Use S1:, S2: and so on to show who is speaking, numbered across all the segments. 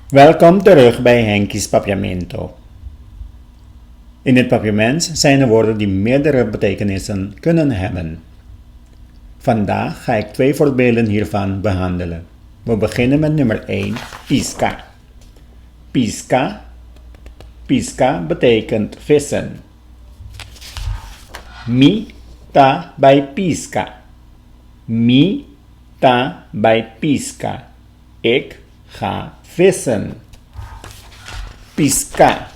S1: Welkom terug bij Henky's Papiamento. In het Papiaments zijn er woorden die meerdere betekenissen kunnen hebben. Vandaag ga ik twee voorbeelden hiervan behandelen. We beginnen met nummer 1, pisca. Pisca, pisca betekent vissen. Mi ta bai pisca. Mi ta bai pisca. Ik ga vissen. Pisca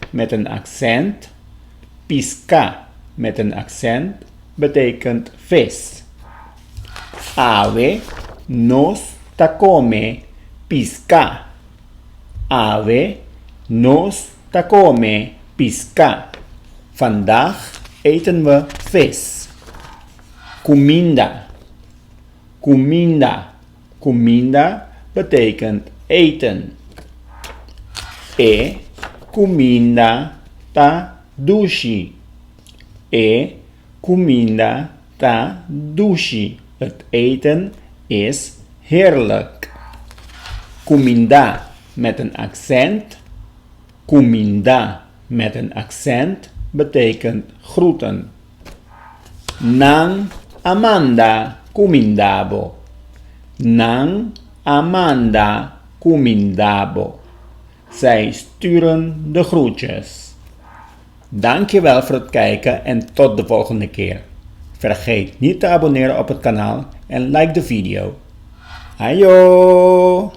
S1: met een accent. Pisca met een accent betekent vis. Awe nos ta come pisca. Awe nos ta come pisca. Vandaag eten we vis. Cuminda. Cuminda. Cuminda betekent eten. E cuminda ta dushi. E cuminda ta dushi. Het eten is heerlijk. Cuminda met een accent. Cuminda met een accent betekent groeten. Nan a manda cuminda bo. Nan a manda cuminda bo. Zij sturen de groetjes. Dankjewel voor het kijken en tot de volgende keer. Vergeet niet te abonneren op het kanaal en like de video. Ayo!